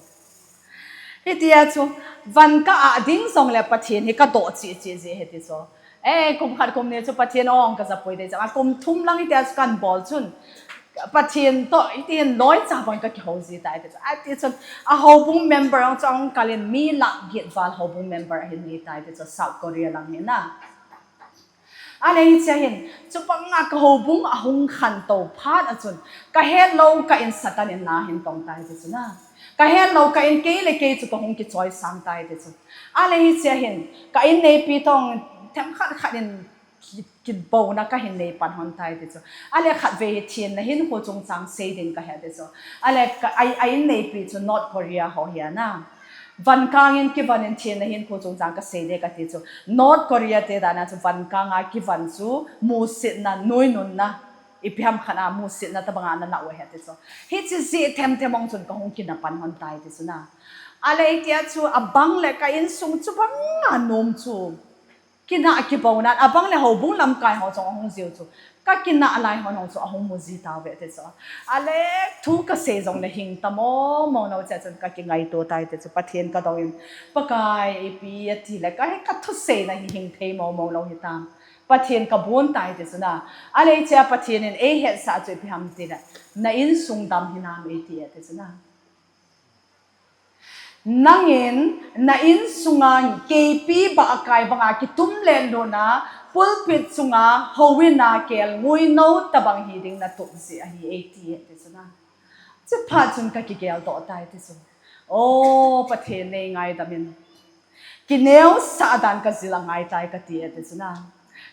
Hitia chu, van ka ah ding jongle Pathen hi kadoh cheh cheh ji ahi ti chu. Eh, kum khat kum ni chu Pathen ong kajapui ding chu. A kum thum lang hitia chu kan bol chun, Pathen toh, hiti hin loi cha bang kakihou ji tai ti chu. Ati chun, a houbung member ong chu ahung kal in mi lakh get val houbung member ahin nei tai ti chu, South Korea lang hi na. Ale hichea hin, chubanga ka houbung ahung khantou phat a chun, kahet lou kah in Satan in na ahin tong tai ti chu na. Kahet lou kah in kei le kei chu kahung kichoisang tai ti chu. Ale hichea hin, ka inneipi toh themkhat khat in ki, kibouna kahin nei pan hon tai ti chu. Ale khatvei hi thenna hinkho chungchang sei ding kahi ti chu. Ale ka, a, a inneipi chu North Korea ho hi ana. Vankang in kivan in thenna hinkho chungchang kasei ding kati chu. North Korea te dan a chu vankang a kivan chu musetna, nuinunna, ipi ham khat a musetna tabang a ana lah u ahi ti chu. Hiche jeh themthem ong chun kahung kina pan hon tai ti chu na. Ale hitia chu abang le ka insung chubang a nom chu. Kina kibouna, abang le houbung lamkai ho jong ahung jiu chu. Ka kina lai hon ho chu ahung mu ji tauve ti chu. Ale thu kasei jongle hing ta mong mong lou cheh chun kakingaito tai ti chu. Pathen kadong in, Pakai ipi ati le kahi kathuseina hi hing thei mong mong lou hitam. Pathen kabon tai ti chu na. Ale hichea Pathen in eihetsah chu ipi ham ti le, na insung dam hinam eiti e ti chu na. Nangin na insunga keipi bah akai banga kitum le luna, pulpit chunga houin a kelngoi nou tabang hiding natup jeh ahi eiti e ti chu na. Chuphat chun kakigel doh tai ti chu. O, Pathen nei ngaidam in. Kineosah dan kajil angai tai kati e ti chu na.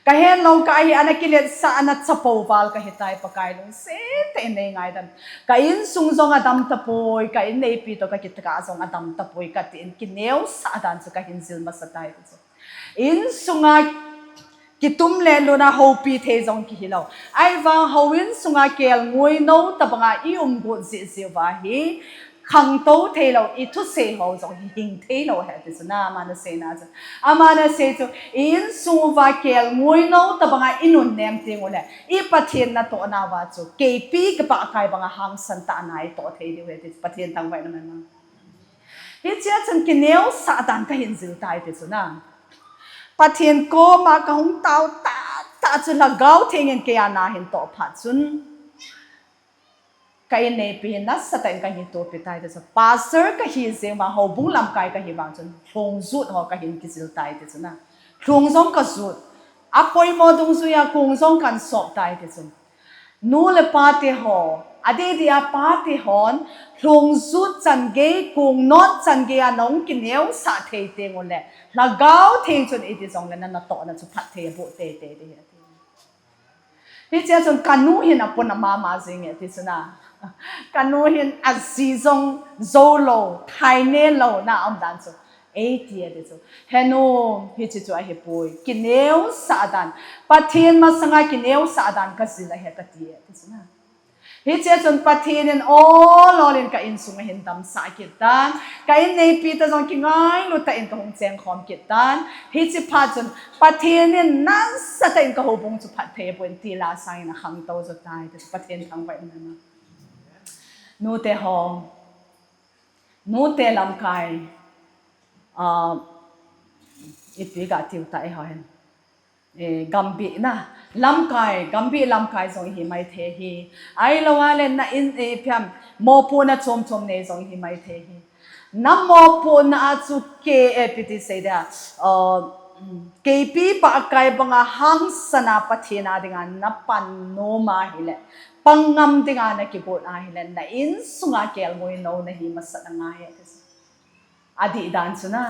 Kahet lou kah hi ana kiletsah ana chapo val kahi tai Pakai lungset tah in nei ngaidam. Ka insung jong adam tapoi, ka inneipi toh kakikah jong adam tapoi kati in kineosah dan chu kahin jil masa tai ti chu. Insunga kitum le luna houpi thei jong kihi lou. Ahivang houin sunga kelngoi nou tabanga i um got jeh jeh uva hi, khangtou thei lou, i thusei ho jong hi hing thei lou ahi ti chu na, aman asei na chu. Aman asei chu, i insung uva kelngoi nou tabanga i nunnem teng uleh, i Pathen natohna uva chu, keipi kipah kai banga hangsan tah a natoh thei diu ahi ti chu, Pathen thangvah in um hen. Hichea chun kineosah dan kahin jil tai ti chu na. Pathen koma kahung tao tah tah chu Lhagao Theng in kei a nahin toh phat chun, ka inneipi nasatah in kahin topi tai ti chu. Pastor kahi jeng uva houbung lamkai kahi vang chun lhongjut ho kahin kijil tai ti chu na. Lhong jong kajut. Apoimo dungjuia kong jong kahin sop tai ti chu. Nu le pa te ho, adeh deh a pa te hon, lhongjut chan gei, kong not chan gei a nahung kineosah thei teng uleh, Lhagao Theng chun iti jongle na natohna chu phatthei aboh teitei ding ahi ati. Hichea chun kanu hin apon amama jing e ti chu na. Kanu hin aji jong jou lou, thaine lou na aum dan chu. Eiti e ti chu. He nu, hiche chu ahipoi. Kineosah dan. Pathen masanga kineosah dan kajil ahi kati e ti chu na. Hichea chun Pathen in ol ol in ka insung ahin damsah kit tan. Ka inneipi toh jong kingailu tah in kahung chengkhom kit tan. Hiche phat chun Pathen in nasatah in ka houbung chu phatthei aboh in tila sangin akhangtou jo tai ti chu, Pathen thangvah in um hen. Nute ho. Nute lamkai, ah, ipi ga tiu ta eiho hin. Eh, gambih na, lamkai, gambih lamkai jong ihi maithei hi. Ahilou a le na in, eh, phiam, mopohna chom chom nei jong ihi maithei hi. Na mopohna a chu ke, eh, ipi ti sei dia, ah, keipi pah kai banga hangsan a Pathen a dinga na pan nom ahile, pang ngam dinga na kigot ahile, na insunga kelngoi nou na hi masat angai e. Adih dan chu na.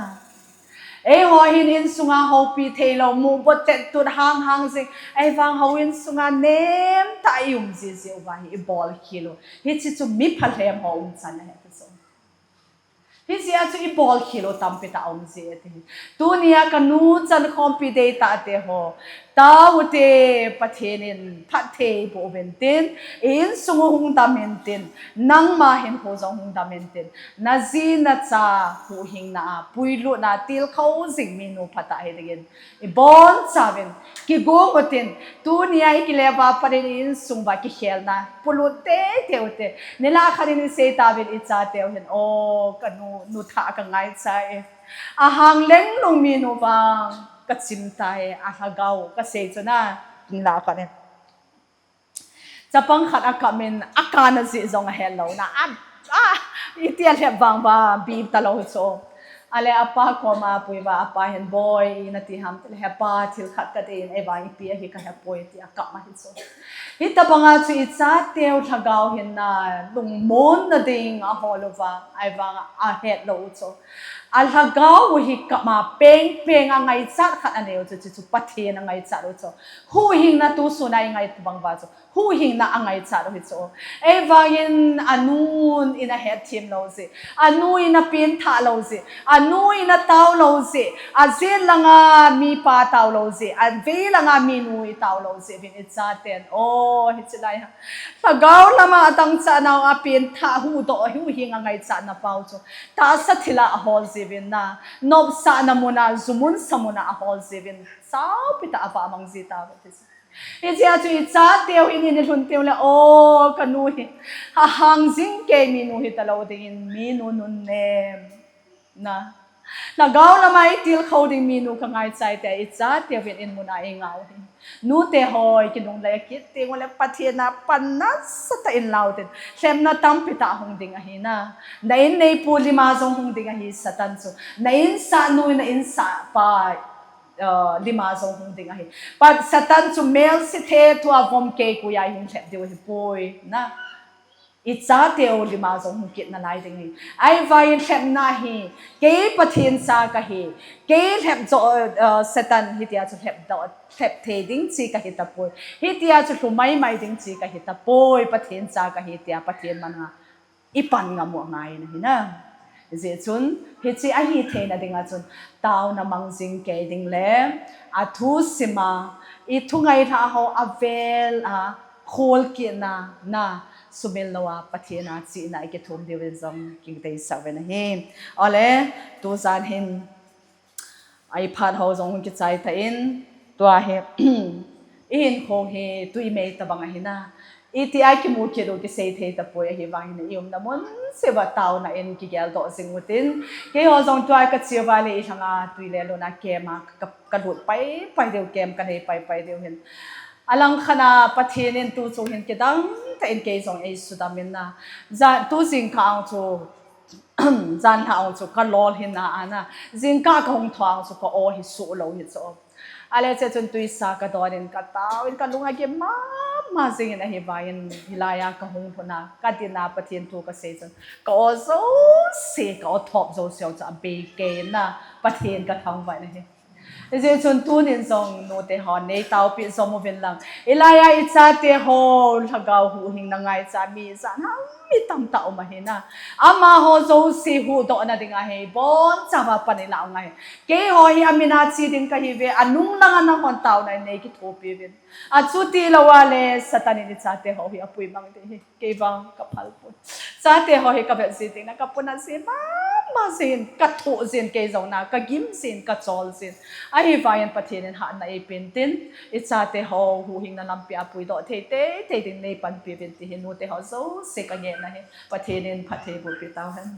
Eiho hin insunga houpi thei lou, mu bot tet tut hang hang jing. Ahivang houin sunga nem tah a i um jeh jeh uva hi i bolkhel u. Hiche chu mi phalhem ho umchan ahi ti chu. Hijeh a chu i bolkhel u tampi tah a um jeh ti. Tunia ka nu chankhompi deitah te ho. Tao u te, Pathen in phatthei boh uvin tin, i insung u hung dam in tin, nangma hinkho jong hung dam in tin, na ji na cha huhhingna a, puilutna a tilkhou jing minu phatah hi dingin i bonchauvin kigong u tin, tunia hi kile uva pat in i insung uva kikhelna polut teitei u te, nilhah khat in i sei tauvin i chateu hin, o, ka nu, nu thah ka ngaicha e. Ahang lenglung minu vang ka chim tai, a lhagao ka sei chu na, nilhah khat in. Chapang khat akap in, akana jeh jong ahet lou na, a, a, iti a lhep vang uva, bip talou chu. Ale apa koma apui uva, apa hin, boi, ina ti ham, tile, hepa, thil khat ka dei in, ahivang ipi ahi ka hepoi, ti akap ma hi chu. Hitabanga chu i chateu lhagao hin na, lungmonna ding ahol uva, ahivang ahet lou u chu. A lhagao u hi kap ma peng peng a ngaichat khat anei u chu, chu, chu Pathen angaichat u chu. Huhhingna tu sun a i ngai bang uva chu. Huhhingna angaichat u hi chu. Ahivangin anun in ahet them lou jeh. Anu in apen thah lou jeh. Anu in atao lou jeh. Ajen langa mipa tao lou jeh. Avei langa minu i tao lou jeh. Uvin i chaten. O, hiche lai ha. Lhagao lama adangchah nau apen thah huhdoh, huhhing angaichat na pau chu. Tahsa thil a ahol jeh uvin na. Nopsahna mun a, jumun samun a ahol jeh uvin. Saupi tah a avah mang ji tauve ti chu. Hijeh a chu i chateu hin i lhun teu le, o, ka nu hi, ahang jing kei minu hi talou dingin, minu nunnem. Na. Lhagao lama i tilkhou ding minu ka ngaichai tia i chateu hin in mun a i ngah u hi. Nute hoi, kinunglai kit teng ule Pathen a pan nasatah in lau tin. Lhepna tampi tah hung ding ahi na. Na inneipu lima jong hung ding ahi Satan chu. Na insahnu, na insahpa, uh, lima jong hung ding ahi. But Satan chu melse the thua vom keikoi a i hung lhep diu ahipoi, na. I chateu lima jong hung kit nalai ding ahi. Ahivangin lhepna hi, kei Pathen cha kahi, kei lhep jo, uh, Satan hitia chu lhep doh, lhep thei ding chi kahi tapoi. Hitia chu lhu maimai ding chi kahi tapoi, Pathen cha kahi tia Pathen mana i pan ngam u angai in ahi na. Hijeh chun, hiche ahi theina dinga chun, taona mang jing kei ding le, athu sima, i thungai lha ho avel a, kholkitna, na, sumil lou a, Pathen a chihna i kithum diu in jong, kidei sah uvin ahi. Ole, tujan hin, Ai phat ho jong hung kichai tan, tua hi, i hinkho hi tui mei tabang ahi na. Iti a kimu kit u kisei thei tapoi ahivangin i umna mun cheh uva taona in kigel doh jing utin. Keiho jong tua ka che uva le i lhanga tui le luna camp a ka, ka lut pai pai diu, camp ka nei pai pai diu hin. Alang khat a Pathen in tu chung hin kidang tah in kei jong ei sudam in na. Ja, tu jingkah ang chu Jan lha ong chu ka lol hi na a na. Jingkah ka hung thou ong chu ka aw hi suh lou hi chu. Ale che chun tuisa ka don in ka tao in ka lung a gim mama jing in ahivangin hilai a ka hung lhun a ka din a Pathen thu ka sei chun ka aw jouse ka aw thop jouse chu a bei kei in na Pathen ka thangvah in ahi. Hijeh chun tunin jong nute hon nei taopi jom uvin lang. Hilai a i chate ho lhagao huhhingna ngaicha mi jan ham mi tamtah um ahi na. Amaho jouse huhdohna dinga hi boncha uva pan i la u ngai. Keiho hi amin a che ding ka hi uve, anung langa nahon taona in nei kithopi uvin. Achuti lou a le Satan in i chate ho hi apui mang ding hi. Kei vang ka phal poi. Chate ho hi ka vet jing teng le ka puna jing mama jing, ka thoh jing kei jong na, ka gim jing, ka chol jing. Ahivangin Pathen in hatna ei pen tin, i chate ho huhhingna lampi a puidoh thei teitei ding nei panpi uvin ti hi nute ho jouse ka ngehna hi. Pathen in phatthei bohpi tau hen.